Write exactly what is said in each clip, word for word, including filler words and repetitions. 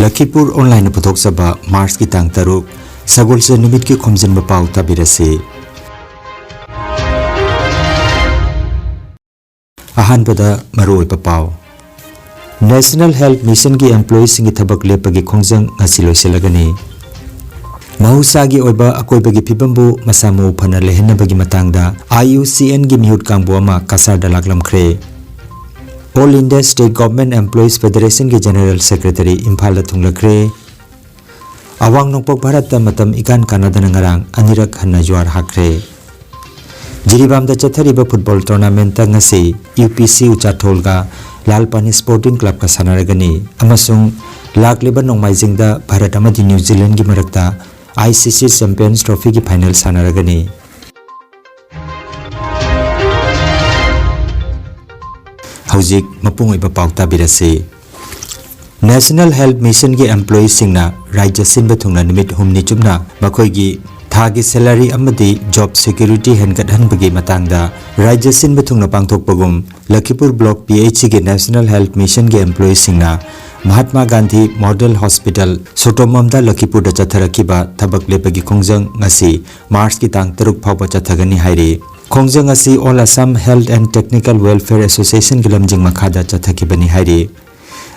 ꯂꯈꯤꯄꯨꯔ ꯑꯣꯟꯂꯥꯏꯟꯅ ꯄꯨꯊꯣꯛꯆꯕ ꯃꯥꯔꯆꯀꯤ ꯇꯥꯡ ꯇꯔꯨꯛ, ꯁꯒꯣꯜꯁꯦꯟ ꯅꯨꯃꯤꯠꯀꯤ ꯈꯣꯝꯖꯤꯟꯕ ꯄꯥꯎ ꯇꯥꯕꯤꯔꯁꯤ꯫ ꯑꯍꯥꯟꯕꯗ ꯃꯔꯨꯑꯣꯏꯕ ꯄꯥꯎ꯫ National Health Missionꯒꯤ employeeꯁꯤꯡꯒꯤ ꯊꯕꯛ ꯂꯦꯞꯄꯒꯤ ꯈꯣꯡꯖꯪ ꯉꯁꯤ ꯂꯣꯏꯁꯤꯜꯂꯒꯅꯤ꯫ ꯃꯍꯧꯁꯥꯒꯤ ꯑꯣꯏꯕ ꯑꯀꯣꯏꯕꯒꯤ ꯐꯤꯕꯝꯕꯨ ꯃꯁꯥ ꯃꯎ ꯐꯅ ꯂꯩꯍꯟꯅꯕꯒꯤ ꯃꯇꯥꯡꯗ IUCNꯒꯤ ꯃꯤꯍꯨꯠ ꯀꯥꯡꯕꯨ ꯑꯃ ꯀꯁꯥꯔꯗ ꯂꯥꯛꯂꯝꯈ꯭ꯔꯦ꯫ All India State Government Employees Federationꯒꯤ General Secretary ꯏꯝꯐꯥꯜꯗ ꯊꯨꯡꯂꯈ꯭ꯔꯦ꯫ ꯑꯋꯥꯡ ꯅꯣꯡꯄꯣꯛ ꯚꯥꯔꯠꯇ ꯃꯇꯝ ꯏꯀꯥꯟ ꯀꯥꯟꯅꯗꯅ ꯉꯔꯥꯡ ꯑꯅꯤꯔꯛ ꯍꯟꯅ ꯖ꯭ꯋꯥꯔ ꯍꯥꯈ꯭ꯔꯦ꯫ ꯖꯤꯔꯤꯕꯥꯝꯗ ꯆꯠꯊꯔꯤꯕ football tournamentꯇ ꯉꯁꯤ UPC ꯎꯆꯥꯊꯣꯜꯒ ꯂꯥꯜ ꯄꯥꯅꯤ Sporting Clubꯀ ꯁꯥꯟꯅꯔꯒꯅꯤ ꯑꯃꯁꯨꯡ ꯂꯥꯛꯂꯤꯕ ꯅꯣꯡꯃꯥꯏꯖꯤꯡꯗ ꯚꯥꯔꯠ ꯑꯃꯗꯤ ꯅ꯭ꯌꯨ ꯖꯤꯂꯦꯟꯒꯤ ꯃꯔꯛꯇ ICC Champions Trophyꯒꯤ final ꯁꯥꯟꯅꯔꯒꯅꯤ꯫ ꯍꯧꯖꯤꯛ ꯃꯄꯨꯡ ꯑꯣꯏꯕ ꯄꯥꯎ ꯇꯥꯕꯤꯔꯁꯤ꯫ National Health Missionꯒꯤ employeeꯁꯤꯡꯅ ꯔꯥꯖ꯭ꯌ ꯁꯤꯟꯕ ꯊꯨꯡꯅ ꯅꯨꯃꯤꯠ ꯍꯨꯝꯅꯤ ꯆꯨꯞꯅ ꯃꯈꯣꯏꯒꯤ ꯊꯥꯒꯤ salary ꯑꯃꯗꯤ job security ꯍꯦꯟꯒꯠꯍꯟꯕꯒꯤ ꯃꯇꯥꯡꯗ ꯔꯥꯖ꯭ꯌ ꯁꯤꯟꯕ ꯊꯨꯡꯅ ꯄꯥꯡꯊꯣꯛꯄꯒꯨꯝ ꯂꯈꯤꯄꯨꯔ Block PHCꯒꯤ National Health Missionꯒꯤ employeeꯁꯤꯡꯅ Mahatma Gandhi Model Hospital ꯁꯣꯇꯣꯃꯝꯗ ꯂꯈꯤꯄꯨꯔꯗ ꯆꯠꯊꯔꯛꯈꯤꯕ ꯊꯕꯛ ꯂꯦꯞꯄꯒꯤ ꯈꯣꯡꯖꯪ ꯉꯁꯤ ꯃꯥꯔꯆꯀꯤ ꯇꯥꯡ ꯇꯔꯨꯛ ꯐꯥꯎꯕ ꯆꯠꯊꯒꯅꯤ ꯍꯥꯏꯔꯤ꯫ ꯈꯣꯡꯖꯪ ꯑꯁꯤ All Assam Health and Technical Welfare Associationꯒꯤ ꯂꯝꯖꯤꯡ ꯃꯈꯥꯗ ꯆꯠꯊꯈꯤꯕꯅꯤ ꯍꯥꯏꯔꯤ꯫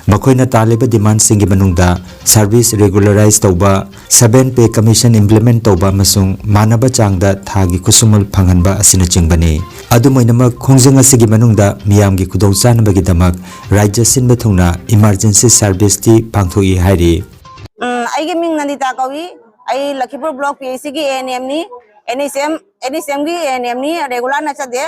ꯃꯈꯣꯏꯅ ꯇꯥꯜꯂꯤꯕ demandꯁꯤꯡꯒꯤ ꯃꯅꯨꯡꯗ service regularize ꯇꯧꯕ, seven pay commission implement ꯇꯧꯕ ꯑꯃꯁꯨꯡ ꯃꯥꯟꯅꯕ ꯆꯥꯡꯗ ꯊꯥꯒꯤ ꯈꯨꯠꯁꯨꯃꯜ ꯐꯪꯍꯟꯕ ꯑꯁꯤꯅꯆꯤꯡꯕꯅꯤ꯫ ꯑꯗꯨꯝ ꯑꯣꯏꯅꯃꯛ, ꯈꯣꯡꯖꯪ ꯑꯁꯤꯒꯤ ꯃꯅꯨꯡꯗ ꯃꯤꯌꯥꯝꯒꯤ ꯈꯨꯗꯣꯡꯆꯥꯅꯕꯒꯤꯗꯃꯛ ꯔꯥꯖ꯭ꯌ ꯁꯤꯟꯕ ꯊꯨꯡꯅ emergency serviceꯇꯤ ꯄꯥꯡꯊꯣꯛꯏ ꯍꯥꯏꯔꯤ꯫ ꯎꯝ, ꯑꯩꯒꯤ ꯃꯤꯡ ꯅꯟꯗꯤꯇꯥ ꯀꯧꯏ꯫ ꯑꯩ ꯂꯈꯤꯄꯨꯔ Block PHCꯒꯤ ANMꯅꯤ, NHM, NHMꯒꯤ ANMꯅꯤ, regularꯅ ꯆꯠꯇꯦ꯫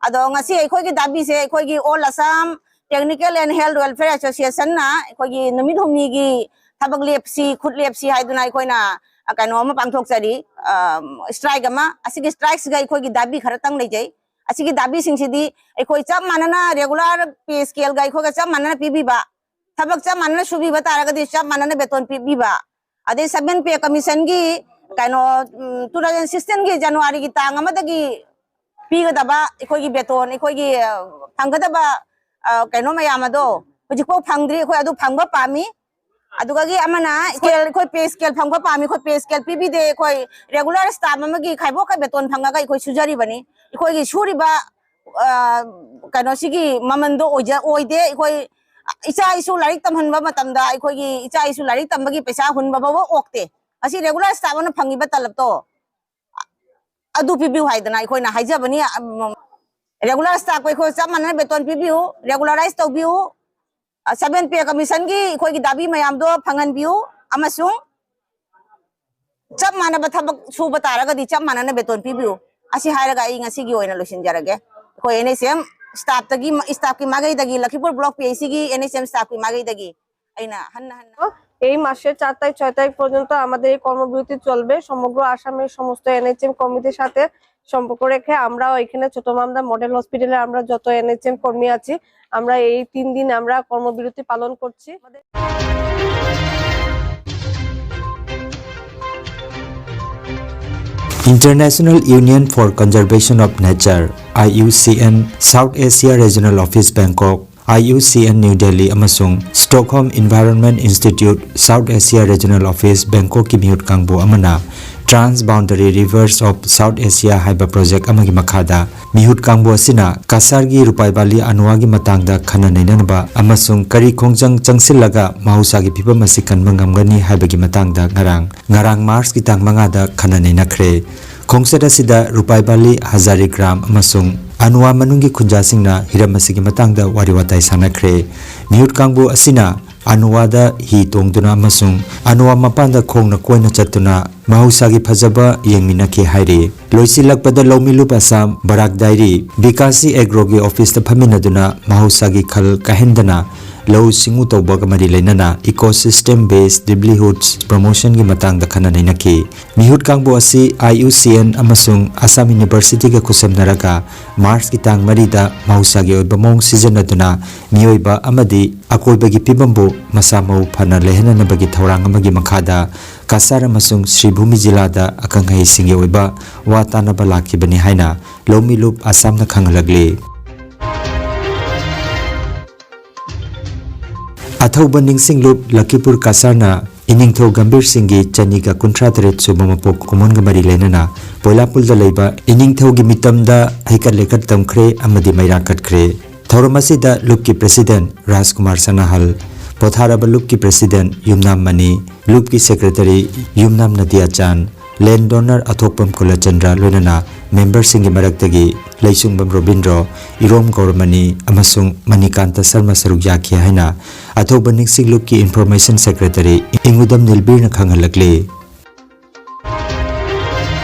ꯑꯗꯣ ꯉꯁꯤ ꯑꯩꯈꯣꯏꯒꯤ ꯗꯥꯕꯤꯁꯦ ꯑꯩꯈꯣꯏꯒꯤ All Assam Technical and Health Welfare Associationꯅ ꯑꯩꯈꯣꯏꯒꯤ ꯅꯨꯃꯤꯠ ꯍꯨꯝꯅꯤꯒꯤ ꯊꯕꯛ ꯂꯦꯞꯁꯤ, ꯈꯨꯠ ꯂꯦꯞꯁꯤ ꯍꯥꯏꯗꯨꯅ ꯑꯩꯈꯣꯏꯅ, ꯑ, ꯀꯩꯅꯣ ꯑꯃ ꯄꯥꯡꯊꯣꯛꯆꯔꯤ, ꯑ, strike ꯑꯃ꯫ ꯑꯁꯤꯒꯤ strikeꯁꯤꯒ ꯑꯩꯈꯣꯏꯒꯤ ꯗꯥꯕꯤ ꯈꯔꯇꯪ ꯂꯩꯖꯩ꯫ ꯑꯁꯤꯒꯤ ꯗꯥꯕꯤꯁꯤꯡꯁꯤꯗꯤ ꯑꯩꯈꯣꯏ ꯆꯞ ꯃꯥꯟꯅꯅ regular pay scaleꯒ ꯑꯩꯈꯣꯏꯒ ꯆꯞ ꯃꯥꯟꯅꯅ ꯄꯤꯕꯤꯕ, ꯊꯕꯛ ꯆꯞ ꯃꯥꯟꯅꯅ ꯁꯨꯕꯤꯕ ꯇꯥꯔꯒꯗꯤ ꯆꯞ ꯃꯥꯟꯅꯅ ꯕꯦꯇꯣꯟ ꯄꯤꯕꯤꯕ, ꯑꯗꯩ seven pay commissionꯒꯤ ꯀꯩꯅꯣ, ꯎꯝ, two thousand sixteenꯒꯤ Januaryꯒꯤ ꯇꯥꯡ ꯑꯃꯗꯒꯤ ꯄꯤꯒꯗꯕ ꯑꯩꯈꯣꯏꯒꯤ ꯕꯦꯇꯣꯟ, ꯑꯩꯈꯣꯏꯒꯤ, ꯑ, ꯐꯪꯒꯗꯕ, ꯑ, ꯀꯩꯅꯣ ꯃꯌꯥꯝ ꯑꯗꯣ ꯍꯧꯖꯤꯛꯐꯥꯎ ꯐꯪꯗ꯭ꯔꯤ꯫ ꯑꯩꯈꯣꯏ ꯑꯗꯨ ꯐꯪꯕ ꯄꯥꯝꯃꯤ꯫ ꯑꯗꯨꯒꯒꯤ ꯑꯃꯅ ꯁ꯭ꯀꯦꯜ, ꯑꯩꯈꯣꯏ ꯄꯦ ꯁ꯭ꯀꯦꯜ ꯐꯪꯕ ꯄꯥꯝꯃꯤ, ꯑꯩꯈꯣꯏ ꯄꯦ ꯁ꯭ꯀꯦꯜ ꯄꯤꯕꯤꯗꯦ, ꯑꯩꯈꯣꯏ ꯔꯦꯒꯨꯂꯔ ꯁ꯭ꯇꯥꯐ ꯑꯃꯒꯤ ꯈꯥꯏꯕꯣꯛꯈꯩ ꯕꯦꯇꯣꯟ ꯐꯪꯉꯒ ꯑꯩꯈꯣꯏ ꯁꯨꯖꯔꯤꯕꯅꯤ꯫ ꯑꯩꯈꯣꯏꯒꯤ ꯁꯨꯔꯤꯕ, ꯑ, ꯀꯩꯅꯣꯁꯤꯒꯤ ꯃꯃꯟꯗꯣ ꯑꯣꯏꯖ-, ꯑꯣꯏꯗꯦ꯫ ꯑꯩꯈꯣꯏ ꯏꯆꯥ ꯏꯁꯨ ꯂꯥꯏꯔꯤꯛ ꯇꯝꯍꯟꯕ ꯃꯇꯝꯗ ꯑꯩꯈꯣꯏꯒꯤ ꯏꯆꯥ ꯏꯁꯨ ꯂꯥꯏꯔꯤꯛ ꯇꯝꯕꯒꯤ ꯄꯩꯁꯥ ꯍꯨꯟꯕ ꯐꯥꯎꯕ ꯑꯣꯛꯇꯦ꯫ ꯑꯁꯤ ꯔꯦꯒꯨꯂꯔ ꯁ꯭ꯇꯥꯐ ꯑꯃꯅ ꯐꯪꯉꯤꯕ ꯇꯂꯕꯇꯣ ꯑꯗꯨ ꯄꯤꯕꯤꯌꯨ ꯍꯥꯏꯗꯅ ꯑꯩꯈꯣꯏꯅ ꯍꯥꯏꯖꯕꯅꯤ꯫ ꯑꯝ, ꯔꯦꯒꯨꯂꯔ ꯁ꯭ꯇꯥꯐ ꯑꯩꯈꯣꯏ ꯆꯞ ꯃꯥꯟꯅꯅ ꯕꯦꯇꯣꯟ ꯄꯤꯕꯤꯌꯨ, ꯔꯦꯒꯨꯂꯔꯥꯏꯁ ꯇꯧꯕꯤꯌꯨ꯫ ꯑ, ꯁꯚꯦꯟ ꯄꯦ ꯀꯃꯤꯁꯟꯒꯤ ꯑꯩꯈꯣꯏꯒꯤ ꯗꯥꯕꯤ ꯃꯌꯥꯝꯗꯣ ꯐꯪꯍꯟꯕꯤꯌꯨ ꯑꯃꯁꯨꯡ ꯆꯞ ꯃꯥꯟꯅꯕ ꯊꯕꯛ ꯁꯨꯕ ꯇꯥꯔꯒꯗꯤ ꯆꯞ ꯃꯥꯟꯅꯅ ꯕꯦꯇꯣꯟ ꯄꯤꯕꯤꯌꯨ꯫ ꯑꯁꯤ ꯍꯥꯏꯔꯒ ꯑꯩ ꯉꯁꯤꯒꯤ ꯑꯣꯏꯅ ꯂꯣꯏꯁꯤꯟꯖꯔꯒꯦ꯫ ꯑꯩꯈꯣꯏ ꯑꯦꯟ ꯑꯩꯆ ꯑꯦꯝ ꯁ꯭ꯇꯥꯐꯇꯒꯤ, ꯁ꯭ꯇꯥꯐꯀꯤ ꯃꯥꯏꯀꯩꯗꯒꯤ, ꯂꯈꯤꯄꯨꯔ ꯕ꯭ꯂꯣꯛ ꯄꯤ ꯑꯩꯆ ꯁꯤꯒꯤ ꯑꯦꯟ ꯑꯩꯆ ꯑꯦꯝ ꯁ꯭ꯇꯥꯐꯀꯤ ꯃꯥꯏꯀꯩꯗꯒꯤ ꯑꯩꯅ ꯍꯟꯅ ꯍꯟꯅ এই মাসের চার তারিখ, ছয় তারিখ পর্যন্ত আমাদের এই কর্মবিরতি চলবে। সমগ্র আসামের সমস্ত এনএইচএম কর্মীদের সাথে সম্পর্ক রেখে আমরাও এখানে ছোট মামদা মডেল হসপিটালে আমরা যত এনএইচএম কর্মী আছি, আমরা এই তিন দিন আমরা কর্মবিরতি পালন করছি। International Union for Conservation of Nature, I U C N, South Asia Regional Office Bangkok, I U C N New Delhi ꯑꯃꯁꯨꯡ Stockholm Environment Institute, South Asia Regional Office Bangkokꯀꯤ ꯃꯤꯍꯨꯠ ꯀꯥꯡꯕꯨ ꯑꯃꯅ Transboundary Rivers of South Asia ꯍꯥꯏꯕ project ꯑꯃꯒꯤ ꯃꯈꯥꯗ ꯃꯤꯍꯨꯠ ꯀꯥꯡꯕꯨ ꯑꯁꯤꯅ ꯀꯁꯥꯔꯒꯤ ꯔꯨꯄꯥꯏ ꯚꯦꯂꯤ ꯑꯅꯨꯋꯥꯒꯤ ꯃꯇꯥꯡꯗ ꯈꯟꯅ ꯅꯩꯅꯅꯕ ꯑꯃꯁꯨꯡ ꯀꯔꯤ ꯈꯣꯡꯖꯪ ꯆꯪꯁꯤꯜꯂꯒ ꯃꯍꯧꯁꯥꯒꯤ ꯐꯤꯕꯝ ꯑꯁꯤ ꯀꯟꯕ ꯉꯝꯒꯅꯤ ꯍꯥꯏꯕꯒꯤ ꯃꯇꯥꯡꯗ ꯉꯔꯥꯡ, ꯉꯔꯥꯡ ꯃꯥꯔꯆꯀꯤ ꯇꯥꯡ ꯃꯉꯥꯗ ꯈꯟꯅ ꯅꯩꯅꯈ꯭ꯔꯦ꯫ ꯈꯣꯡꯆꯠ ꯑꯁꯤꯗ ꯔꯨꯄꯥꯏ ꯚꯦꯂꯤ, ꯍꯖꯥꯔꯤꯒ꯭ꯔꯥꯝ ꯑꯃꯁꯨꯡ ꯑꯅꯨꯋꯥ ꯃꯅꯨꯡꯒꯤ ꯈꯨꯟꯖꯥꯁꯤꯡꯅ ꯍꯤꯔꯝ ꯑꯁꯤꯒꯤ ꯃꯇꯥꯡꯗ ꯋꯥꯔꯤ ꯋꯥꯇꯥꯏ ꯁꯥꯟꯅꯈ꯭ꯔꯦ꯫ ꯃꯤꯍꯨꯠ ꯀꯥꯡꯕꯨ ꯑꯁꯤꯅ ꯑꯅꯨꯋꯥꯗ ꯍꯤ ꯇꯣꯡꯗꯨꯅ ꯑꯃꯁꯨꯡ ꯑꯅꯨꯋꯥ ꯃꯄꯥꯟꯗ ꯈꯣꯡꯅ ꯀꯣꯏꯅ ꯆꯠꯇꯨꯅ ꯃꯍꯧꯁꯥꯒꯤ ꯐꯖꯕ ꯌꯦꯡꯃꯤꯟꯅꯈꯤ ꯍꯥꯏꯔꯤ꯫ ꯂꯣꯏꯁꯤꯜꯂꯛꯄꯗ ꯂꯧꯃꯤꯂꯨꯞ ꯑꯁꯥꯝ, ꯕꯔꯥꯛ ꯗꯥꯏꯔꯤ, ꯕꯤꯀꯥꯁꯤ ꯑꯦꯒ꯭ꯔꯣꯒꯤ ꯑꯣꯐꯤꯁꯇ ꯐꯝꯃꯤꯟꯅꯗꯨꯅ ꯃꯍꯧꯁꯥꯒꯤ ꯈꯜ ꯀꯥꯏꯍꯟꯗꯅ ꯂꯧꯎ ꯁꯤꯡꯎ ꯇꯧꯕꯒ ꯃꯔꯤ ꯂꯩꯅꯅ Ecosystem Based Livelihoods Promotionꯒꯤ ꯃꯇꯥꯡꯗ ꯈꯟꯅ ꯅꯩꯅꯈꯤ꯫ ꯃꯤꯍꯨꯠ ꯀꯥꯡꯕꯨ ꯑꯁꯤ I U C N ꯑꯃꯁꯨꯡ ꯑꯁꯥꯝ ꯌꯨꯅꯤꯚꯔꯁꯤꯇꯤꯒ ꯈꯨꯠꯁꯝꯅꯔꯒ ꯃꯥꯔꯆꯀꯤ ꯇꯥꯡ ꯃꯔꯤꯗ ꯃꯍꯧꯁꯥꯒꯤ ꯑꯣꯏꯕ ꯃꯑꯣꯡ ꯁꯤꯖꯤꯟꯅꯗꯨꯅ ꯃꯤꯑꯣꯏꯕ ꯑꯃꯗꯤ ꯑꯀꯣꯏꯕꯒꯤ ꯐꯤꯕꯝꯕꯨ ꯃꯁꯥ ꯃꯎ ꯐꯅ ꯂꯩꯍꯟꯅꯅꯕꯒꯤ ꯊꯧꯔꯥꯡ ꯑꯃꯒꯤ ꯃꯈꯥꯗ ꯀꯁꯥꯔ ꯑꯃꯁꯨꯡ ꯁ꯭ꯔꯤꯚꯨꯃꯤ ꯖꯤꯂꯥꯗ ꯑꯈꯪ ꯑꯍꯩꯁꯤꯡꯒꯤ ꯑꯣꯏꯕ ꯋꯥ ꯇꯥꯅꯕ ꯂꯥꯛꯈꯤꯕꯅꯤ ꯍꯥꯏꯅ ꯂꯧꯃꯤꯂꯨꯞ ꯑꯁꯥꯝꯅ ꯈꯪꯍꯜꯂꯛꯂꯤ꯫ ꯑꯊꯧꯕ ꯅꯤꯡꯁꯤꯡꯂꯨꯞ ꯂꯛꯈꯤꯄꯨꯔ ꯀꯁꯥꯔꯅ ꯏꯅꯤꯡꯊꯧ ꯒꯝꯚꯤꯔ ꯁꯤꯡꯒꯤ ꯆꯅꯤꯒ ꯀꯨꯟꯊ꯭ꯔꯥ ꯇꯔꯦꯠ ꯁꯨꯕ ꯃꯄꯣꯛ ꯀꯨꯝꯑꯣꯟꯒ ꯃꯔꯤ ꯂꯩꯅꯅ ꯄꯣꯏꯂꯥꯄꯨꯜꯗ ꯂꯩꯕ ꯏꯅꯤꯡꯊꯧꯒꯤ ꯃꯤꯇꯝꯗ ꯍꯩꯀꯠ ꯂꯩꯀꯠ ꯇꯝꯈ꯭ꯔꯦ ꯑꯃꯗꯤ ꯃꯩꯔꯥ ꯀꯠꯈ꯭ꯔꯦ꯫ ꯊꯧꯔꯝ ꯑꯁꯤꯗ ꯂꯨꯞꯀꯤ president ꯔꯥꯖꯀꯨꯃꯥꯔ ꯁꯅꯥꯍꯜ, ꯄꯣꯊꯥꯔꯕ ꯂꯨꯞꯀꯤ president ꯌꯨꯝꯅꯥꯝ ꯃꯅꯤ, ꯂꯨꯞꯀꯤ secretary ꯌꯨꯝꯅꯥꯝ ꯅꯗꯤꯌꯥꯆꯥꯟ, land donor ꯑꯊꯣꯛꯄꯝ ꯀꯨꯂꯆꯟꯗ꯭ꯔ ꯂꯣꯏꯅꯅ memberꯁꯤꯡꯒꯤ ꯃꯔꯛꯇꯒꯤ ꯂꯩꯁꯨꯡꯕꯝ ꯔꯣꯕꯤꯟꯗ꯭ꯔꯣ, ꯏꯔꯣꯝ ꯒꯧꯔꯃꯅꯤ ꯑꯃꯁꯨꯡ ꯃꯅꯤꯀꯥꯟꯇ ꯁꯔꯃ ꯁꯔꯨꯛ ꯌꯥꯈꯤ ꯍꯥꯏꯅ ꯑꯊꯧꯕ ꯅꯤꯡꯁꯤꯡꯂꯨꯞꯀꯤ information secretary ꯏꯪꯉꯨꯗꯝ ꯅꯤꯜꯕꯤꯔꯅ ꯈꯪꯍꯜꯂꯛꯂꯤ꯫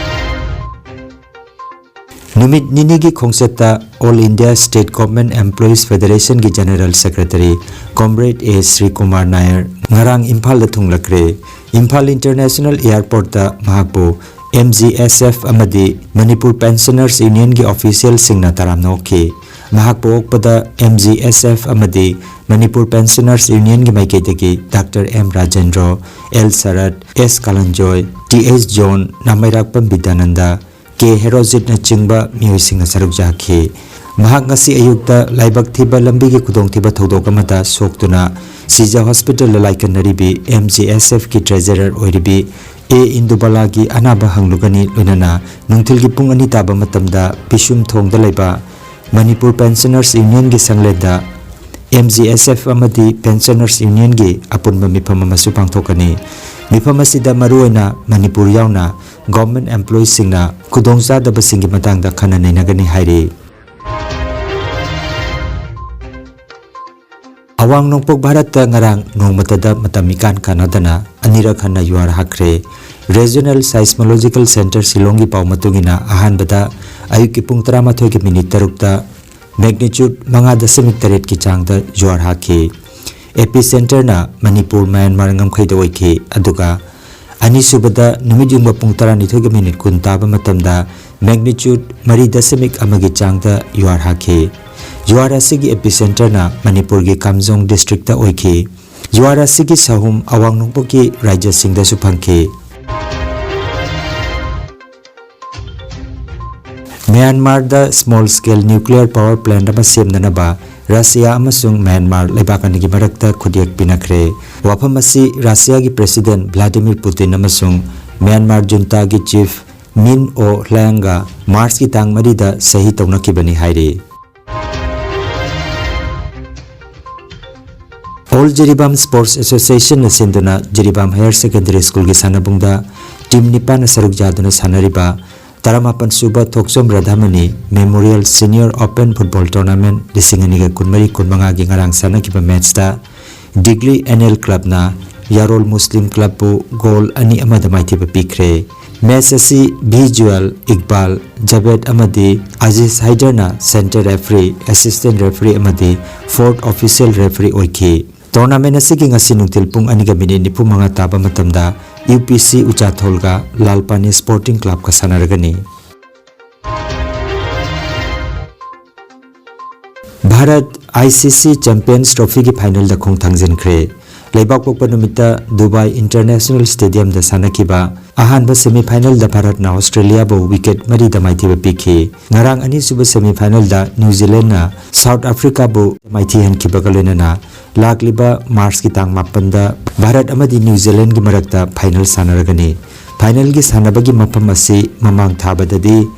ꯅꯨꯃꯤꯠ ꯅꯤꯅꯤꯒꯤ ꯈꯣꯡꯆꯠꯇ All India State Government Employees Federationꯒꯤ General Secretary Comrade ꯑꯦ ꯁ꯭ꯔꯤꯀꯨꯃꯥꯔ ꯅꯥꯌꯔ ꯉꯔꯥꯡ ꯏꯝꯐꯥꯜꯗ ꯊꯨꯡꯂꯛꯈ꯭ꯔꯦ꯫ ꯏꯝꯐꯥꯜ International Airportꯇ ꯃꯍꯥꯛꯄꯨ M G S F ꯑꯃꯗꯤ Manipur Pensioners Unionꯒꯤ officialꯁꯤꯡꯅ ꯇꯔꯥꯝꯅ ꯑꯣꯛꯈꯤ꯫ ꯃꯍꯥꯛꯄꯨ ꯑꯣꯛꯄꯗ M G S F ꯑꯃꯗꯤ Manipur Pensioners Unionꯒꯤ ꯃꯥꯏꯀꯩꯗꯒꯤ ꯗꯥꯛꯇꯔ ꯑꯦꯝ ꯔꯥꯖꯦꯟꯗ꯭ꯔꯣ, ꯑꯦꯜ ꯁꯔꯠ, ꯑꯦꯁ ꯀꯥꯂꯟꯖꯣꯏ, ꯇꯤ ꯑꯦꯁ ꯖꯣꯟ, ꯅꯥꯃꯩꯔꯥꯛꯄꯝ ꯕꯤꯗ꯭ꯌꯥꯅꯟꯗ, ꯀꯦ ꯍꯦꯔꯣꯖꯤꯠꯅꯆꯤꯡꯕ ꯃꯤꯑꯣꯏꯁꯤꯡꯅ ꯁꯔꯨꯛ ꯌꯥꯈꯤ꯫ ꯃꯍꯥꯛ ꯉꯁꯤ ꯑꯌꯨꯛꯇ ꯂꯥꯏꯕꯛ ꯊꯤꯕ ꯂꯝꯕꯤꯒꯤ ꯈꯨꯗꯣꯡꯊꯤꯕ ꯊꯧꯗꯣꯛ ꯑꯃꯗ ꯁꯣꯛꯇꯨꯅ ꯁꯤꯖ ꯍꯣꯁꯄꯤꯇꯥꯜꯗ ꯂꯥꯏꯀꯠꯅꯔꯤꯕꯤ M G S Fꯀꯤ treasurer ꯑꯣꯏꯔꯤꯕꯤ ꯑꯦ ꯏꯟꯗꯨꯕꯂꯥꯒꯤ ꯑꯅꯥꯕ ꯍꯪꯂꯨꯒꯅꯤ ꯂꯣꯏꯅꯅ ꯅꯨꯡꯊꯤꯜꯒꯤ ꯄꯨꯡ ꯑꯅꯤ ꯇꯥꯕ ꯃꯇꯝꯗ ꯄꯤꯁꯨꯝ ꯊꯣꯡꯗ ꯂꯩꯕ Manipur Pensioners Unionꯒꯤ ꯁꯪꯂꯦꯟꯗ M G S F ꯑꯃꯗꯤ Pensioners Unionꯒꯤ ꯑꯄꯨꯟꯕ ꯃꯤꯐꯝ ꯑꯃꯁꯨ ꯄꯥꯡꯊꯣꯛꯀꯅꯤ꯫ ꯃꯤꯐꯝ ꯑꯁꯤꯗ ꯃꯔꯨꯑꯣꯏꯅ ꯃꯅꯤꯄꯨꯔ ꯌꯥꯎꯅ government employeesꯁꯤꯡꯅ ꯈꯨꯗꯣꯡꯆꯥꯗꯕꯁꯤꯡꯒꯤ ꯃꯇꯥꯡꯗ ꯈꯟꯅ ꯅꯩꯅꯒꯅꯤ ꯍꯥꯏꯔꯤ꯫ ꯑꯋꯥꯡ ꯅꯣꯡꯄꯣꯛ ꯚꯥꯔꯠꯇ ꯉꯔꯥꯡ ꯅꯣꯡꯃꯇꯗ ꯃꯇꯝ ꯏꯀꯥꯟ ꯀꯥꯟꯅꯗꯅ ꯑꯅꯤꯔꯛ ꯍꯟꯅ ꯌꯨꯍꯥꯔ ꯍꯥꯈ꯭ꯔꯦ꯫ Regional Seismological Centre ꯁꯤꯂꯣꯡꯒꯤ ꯄꯥꯎ ꯃꯇꯨꯡ ꯏꯟꯅ ꯑꯍꯥꯟꯕꯗ ꯑꯌꯨꯛꯀꯤ ꯄꯨꯡ ꯇꯔꯥꯃꯥꯊꯣꯏꯒꯤ ꯃꯤꯅꯤꯠ ꯇꯔꯨꯛꯇ magnitude ꯃꯉꯥ ꯗꯁꯃꯤꯛ ꯇꯔꯦꯠꯀꯤ ꯆꯥꯡꯗ ꯌꯨꯍꯥꯔ ꯍꯥꯈꯤ꯫ Epicenterꯅ ꯃꯅꯤꯄꯨꯔ ꯃ꯭ꯌꯥꯟꯃꯥꯔ ꯉꯝꯈꯩꯗ ꯑꯣꯏꯈꯤ꯫ ꯑꯗꯨꯒ ꯑꯅꯤꯁꯨꯕꯗ ꯅꯨꯃꯤꯠ ꯌꯨꯡꯕ ꯄꯨꯡ ꯇꯔꯥꯅꯤꯊꯣꯏꯒꯤ ꯃꯤꯅꯤꯠ ꯀꯨꯟ ꯇꯥꯕ ꯃꯇꯝꯗ magnitude ꯃꯔꯤ ꯗꯁꯃꯤꯛ ꯑꯃꯒꯤ ꯆꯥꯡꯗ ꯌꯨꯍꯥꯔ ꯍꯥꯈꯤ꯫ ꯌꯨꯍꯥꯔ ꯑꯁꯤꯒꯤ epicenterꯅ ꯃꯅꯤꯄꯨꯔꯒꯤ ꯀꯥꯝꯖꯣꯡ districtꯇ ꯑꯣꯏꯈꯤ꯫ ꯌꯨꯍꯥꯔ ꯑꯁꯤꯒꯤ ꯁꯍꯨꯝ ꯑꯋꯥꯡ ꯅꯣꯡꯄꯣꯛꯀꯤ ꯔꯥꯖ꯭ꯌꯁꯤꯡꯗꯁꯨ ꯐꯪꯈꯤ꯫ ꯃ꯭ꯌꯥꯟꯃꯥꯔꯗ small scale nuclear power plant ꯑꯃ ꯁꯦꯝꯅꯅꯕ ꯔꯁꯤꯌꯥ ꯑꯃꯁꯨꯡ ꯃ꯭ꯌꯥꯟꯃꯥꯔ ꯂꯩꯕꯥꯛ ꯑꯅꯤꯒꯤ ꯃꯔꯛꯇ ꯈꯨꯠꯌꯦꯛ ꯄꯤꯅꯈ꯭ꯔꯦ꯫ ꯋꯥꯐꯝ ꯑꯁꯤ ꯔꯁꯤꯌꯥꯒꯤ ꯄ꯭ꯔꯦꯁꯤꯗꯦꯟꯠ ꯚ꯭ꯂꯥꯗꯤꯃꯤꯔ ꯄꯨꯇꯤꯟ ꯑꯃꯁꯨꯡ ꯃ꯭ꯌꯥꯟꯃꯥꯔ ꯖꯨꯟꯇꯥꯒꯤ ꯆꯤꯐ ꯃꯤꯟ ꯑꯣ ꯍ꯭ꯂꯦꯡꯒ ꯃꯥꯔꯆꯀꯤ ꯇꯥꯡ ꯃꯔꯤꯗ ꯁꯍꯤ ꯇꯧꯅꯈꯤꯕꯅꯤ ꯍꯥꯏꯔꯤ꯫ ꯑꯣꯜ ꯖꯤꯔꯤꯕꯥꯝ ꯁ꯭ꯄꯣꯔꯠꯁ ꯑꯦꯁꯣꯁꯤꯌꯦꯁꯟꯅ ꯁꯤꯟꯗꯨꯅ ꯖꯤꯔꯤꯕꯥꯝ ꯍꯥꯌꯔ ꯁꯦꯀꯦꯟꯗꯔꯤ ꯁ꯭ꯀꯨꯜꯒꯤ ꯁꯥꯟꯅꯕꯨꯡꯗ ꯇꯤꯝ ꯅꯤꯄꯥꯟꯅ ꯁꯔꯨꯛ ꯌꯥꯗꯨꯅ ꯁꯥꯟꯅꯔꯤꯕ ꯇꯔꯥꯃꯥꯄꯟ ꯁꯨꯕ Thokchom Radhamani memorial senior open football tournament ꯂꯤꯁꯤꯡ ꯑꯅꯤꯒ ꯀꯨꯟꯃꯔꯤ ꯀꯨꯟꯃꯉꯥꯒꯤ ꯉꯔꯥꯡ ꯁꯥꯟꯅꯈꯤꯕ ꯃꯦꯠꯆꯇ ꯗꯤꯒ꯭ꯂꯤ ꯑꯦꯟ ꯑꯦꯜ ꯀ꯭ꯂꯕꯅ ꯌꯥꯔꯣꯜ ꯃꯨꯁꯂꯤꯝ ꯀ꯭ꯂꯕꯄꯨ ꯒꯣꯜ ꯑꯅꯤ ꯑꯃꯗ ꯃꯥꯏꯊꯤꯕ ꯄꯤꯈ꯭ꯔꯦ꯫ ꯃꯦꯆ ꯑꯁꯤ ꯚꯤꯖꯨꯑꯦꯜ ꯏꯛꯕꯥꯜ, ꯖꯕꯦꯗ ꯑꯃꯗꯤ Aziz ꯍꯥꯏꯗꯔꯅ centre referee, assistant referee ꯑꯃꯗꯤ ꯐꯣꯔꯠ ꯑꯣꯐꯤꯁꯤꯌꯦꯜ ꯔꯦꯐ꯭ꯔꯤ ꯑꯣꯏꯈꯤ꯫ ꯇꯣꯔꯅꯥꯃꯦꯟꯠ ꯑꯁꯤꯒꯤ ꯉꯁꯤ ꯅꯨꯡꯊꯤꯜ ꯄꯨꯡ ꯑꯅꯤꯒ ꯃꯤꯅꯤꯠ ꯅꯤꯐꯨ ꯃꯉꯥ ꯇꯥꯕ ꯃꯇꯝꯗ ꯌꯨ ꯄꯤ ꯁꯤ ꯎꯆꯥꯊꯣꯜꯒ ꯂꯥꯜꯄꯥꯅꯤ ꯁ꯭ꯄꯣꯔꯇꯤꯡ ꯀ꯭ꯂꯕꯀ ꯁꯥꯟꯅꯔꯒꯅꯤ꯫ ꯚꯥꯔꯠ ꯑꯥꯏ ꯁꯤ ꯁꯤ ꯆꯦꯝꯄꯤꯌꯟꯁ ꯇ꯭ꯔꯣꯐꯤꯒꯤ ꯐꯥꯏꯅꯦꯜꯗ ꯈꯣꯡ ꯊꯥꯡꯖꯤꯟꯈ꯭ꯔꯦ꯫ ꯂꯩꯕꯥꯛꯄꯣꯛꯄ ꯅꯨꯃꯤꯠꯇ ꯗꯨꯕꯥꯏ ꯏꯟꯇꯔꯅꯦꯁꯅꯦꯜ ꯁ꯭ꯇꯦꯗꯤꯌꯝꯗ ꯁꯥꯟꯅꯈꯤꯕ ꯑꯍꯥꯟꯕ ꯁꯦꯃꯤꯐꯥꯏꯅꯦꯜꯗ ꯚꯥꯔꯠꯅ ꯑꯣꯁꯇ꯭ꯔꯦꯂꯤꯌꯥꯕꯨ ꯋꯤꯀꯦꯠ ꯃꯔꯤꯗ ꯃꯥꯏꯊꯤꯕ ꯄꯤꯈꯤ꯫ ꯉꯔꯥꯡ ꯑꯅꯤꯁꯨꯕ ꯁꯦꯃꯤꯐꯥꯏꯅꯦꯜꯗ ꯅ꯭ꯌꯨ ꯖꯤꯂꯦꯟꯗꯅ ꯁꯥꯎꯠ ꯑꯥꯐ꯭ꯔꯤꯀꯥꯕꯨ ꯃꯥꯏꯊꯤꯍꯟꯈꯤꯕꯒ ꯂꯣꯏꯅꯅ ꯂꯥꯛꯂꯤꯕ ꯃꯥꯔꯆꯀꯤ ꯇꯥꯡ ꯃꯥꯄꯟꯗ ꯚꯥꯔꯠ ꯑꯃꯗꯤ ꯅ꯭ꯌꯨ ꯖꯤꯂꯦꯟꯗꯒꯤ ꯃꯔꯛꯇ ꯐꯥꯏꯅꯦꯜ ꯁꯥꯟꯅꯔꯒꯅꯤ꯫ ꯐꯥꯏꯅꯦꯜꯒꯤ ꯁꯥꯟꯅꯕꯒꯤ ꯃꯐꯝ ꯑꯁꯤ ꯃꯃꯥꯡ ꯊꯥꯕꯗꯗꯤ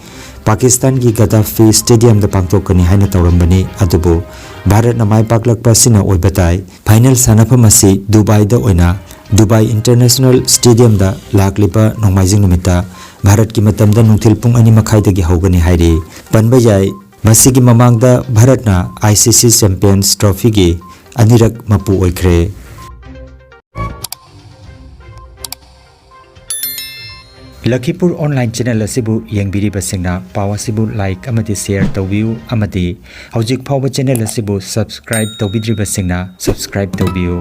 ꯄꯥꯀꯤꯁꯇꯥꯟꯒꯤ ꯒꯗꯥꯐꯤ ꯁ꯭ꯇꯦꯗꯤꯌꯝꯗ ꯄꯥꯡꯊꯣꯛꯀꯅꯤ ꯍꯥꯏꯅ ꯇꯧꯔꯝꯕꯅꯤ, ꯑꯗꯨꯕꯨ ꯚꯥꯔꯠꯅ ꯃꯥꯏ ꯄꯥꯛꯂꯛꯄ ꯑꯁꯤꯅ ꯑꯣꯏꯕ ꯇꯥꯏ꯫ ꯐꯥꯏꯅꯦꯜ ꯁꯥꯟꯅꯐꯝ ꯑꯁꯤ ꯗꯨꯕꯥꯏꯗ ꯑꯣꯏꯅ ꯗꯨꯕꯥꯏ ꯏꯟꯇꯔꯅꯦꯁꯅꯦꯜ ꯁ꯭ꯇꯦꯗꯤꯌꯝꯗ ꯂꯥꯛꯂꯤꯕ ꯅꯣꯡꯃꯥꯏꯖꯤꯡ ꯅꯨꯃꯤꯠꯇ ꯚꯥꯔꯠꯀꯤ ꯃꯇꯝꯗ ꯅꯨꯡꯊꯤꯜ ꯄꯨꯡ ꯑꯅꯤ ꯃꯈꯥꯏꯗꯒꯤ ꯍꯧꯒꯅꯤ ꯍꯥꯏꯔꯤ꯫ ꯄꯟꯕ ꯌꯥꯏ, ꯃꯁꯤꯒꯤ ꯃꯃꯥꯡꯗ ꯚꯥꯔꯠꯅ ꯑꯥꯏ ꯁꯤ ꯁꯤ ꯆꯦꯝꯄꯤꯌꯟꯁ ꯇ꯭ꯔꯣꯐꯤꯒꯤ ꯑꯅꯤꯔꯛ ꯃꯄꯨ ꯑꯣꯏꯈ꯭ꯔꯦ꯫ ꯂꯈꯤꯄꯨꯔ ꯑꯣꯟꯂꯥꯏꯟ ꯆꯦꯅꯦꯜ ꯑꯁꯤꯕꯨ ꯌꯦꯡꯕꯤꯔꯤꯕꯁꯤꯡꯅ ꯄꯥꯎ ꯑꯁꯤꯕꯨ ꯂꯥꯏꯛ ꯑꯃꯗꯤ ꯁꯦꯌꯔ ꯇꯧꯕꯤꯌꯨ ꯑꯃꯗꯤ ꯍꯧꯖꯤꯛ ꯐꯥꯎꯕ ꯆꯦꯅꯦꯜ ꯑꯁꯤꯕꯨ ꯁꯕꯁꯀ꯭ꯔꯥꯏꯕ ꯇꯧꯕꯤꯗ꯭ꯔꯤꯕꯁꯤꯡꯅ ꯁꯕꯁꯀ꯭ꯔꯥꯏꯕ ꯇꯧꯕꯤꯌꯨ꯫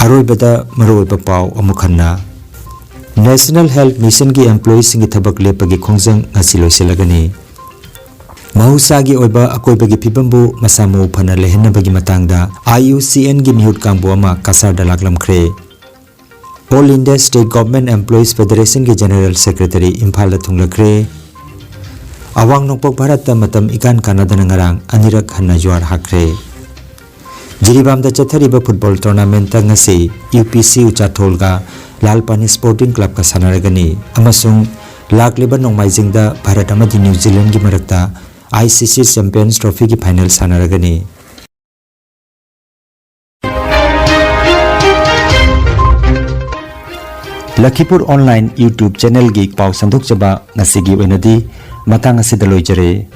ꯑꯔꯣꯏꯕꯗ ꯃꯔꯨꯑꯣꯏꯕ ꯄꯥꯎ ꯑꯃꯨꯛ ꯍꯟꯅ꯫ ꯅꯦꯁꯅꯦꯜ ꯍꯦꯜꯊ ꯃꯤꯁꯟꯒꯤ ꯑꯦꯝꯄ꯭ꯂꯣꯌꯤꯁꯤꯡꯒꯤ ꯊꯕꯛ ꯂꯦꯞꯄꯒꯤ ꯈꯣꯡꯖꯪ ꯉꯁꯤ ꯂꯣꯏꯁꯤꯜꯂꯒꯅꯤ꯫ ꯃꯍꯧꯁꯥꯒꯤ ꯑꯣꯏꯕ ꯑꯀꯣꯏꯕꯒꯤ ꯐꯤꯕꯝꯕꯨ ꯃꯁꯥ ꯃꯎ ꯐꯅ ꯂꯩꯍꯟꯅꯕꯒꯤ ꯃꯇꯥꯡꯗ ꯑꯥꯏ ꯌꯨ ꯁꯤ ꯑꯦꯟꯒꯤ ꯃꯤꯍꯨꯠ ꯀꯥꯡꯕꯨ ꯑꯃ ꯀꯁꯥꯔꯗ ꯂꯥꯛꯂꯝꯈ꯭ꯔꯦ꯫ All India State Government Employees Federationꯒꯤ General Secretary ꯏꯝꯐꯥꯜꯗ ꯊꯨꯡꯂꯈ꯭ꯔꯦ꯫ ꯑꯋꯥꯡ ꯅꯣꯡꯄꯣꯛ ꯚꯥꯔꯠꯇ ꯃꯇꯝ ꯏꯀꯥꯟ ꯀꯥꯟꯅꯗꯅ ꯉꯔꯥꯡ ꯑꯅꯤꯔꯛ ꯍꯟꯅ ꯖ꯭ꯋꯥꯔ ꯍꯥꯈ꯭ꯔꯦ꯫ ꯖꯤꯔꯤꯕꯥꯝꯗ ꯆꯠꯊꯔꯤꯕ football tournamentꯇ ꯉꯁꯤ UPC ꯎꯆꯥꯊꯣꯜꯒ ꯂꯥꯜ ꯄꯥꯅꯤ Sporting Clubꯀ ꯁꯥꯟꯅꯔꯒꯅꯤ ꯑꯃꯁꯨꯡ ꯂꯥꯛꯂꯤꯕ ꯅꯣꯡꯃꯥꯏꯖꯤꯡꯗ ꯚꯥꯔꯠ ꯑꯃꯗꯤ ꯅ꯭ꯌꯨ ꯖꯤꯂꯦꯟꯒꯤ ꯃꯔꯛꯇ ICC Champions Trophyꯒꯤ final ꯁꯥꯟꯅꯔꯒꯅꯤ꯫ ꯂꯈꯤꯄꯨꯔ online YouTube channelꯒꯤ ꯄꯥꯎ ꯁꯟꯗꯣꯛꯆꯕ ꯉꯁꯤꯒꯤ ꯑꯣꯏꯅꯗꯤ ꯃꯇꯥꯡ ꯑꯁꯤꯗ ꯂꯣꯏꯖꯔꯦ꯫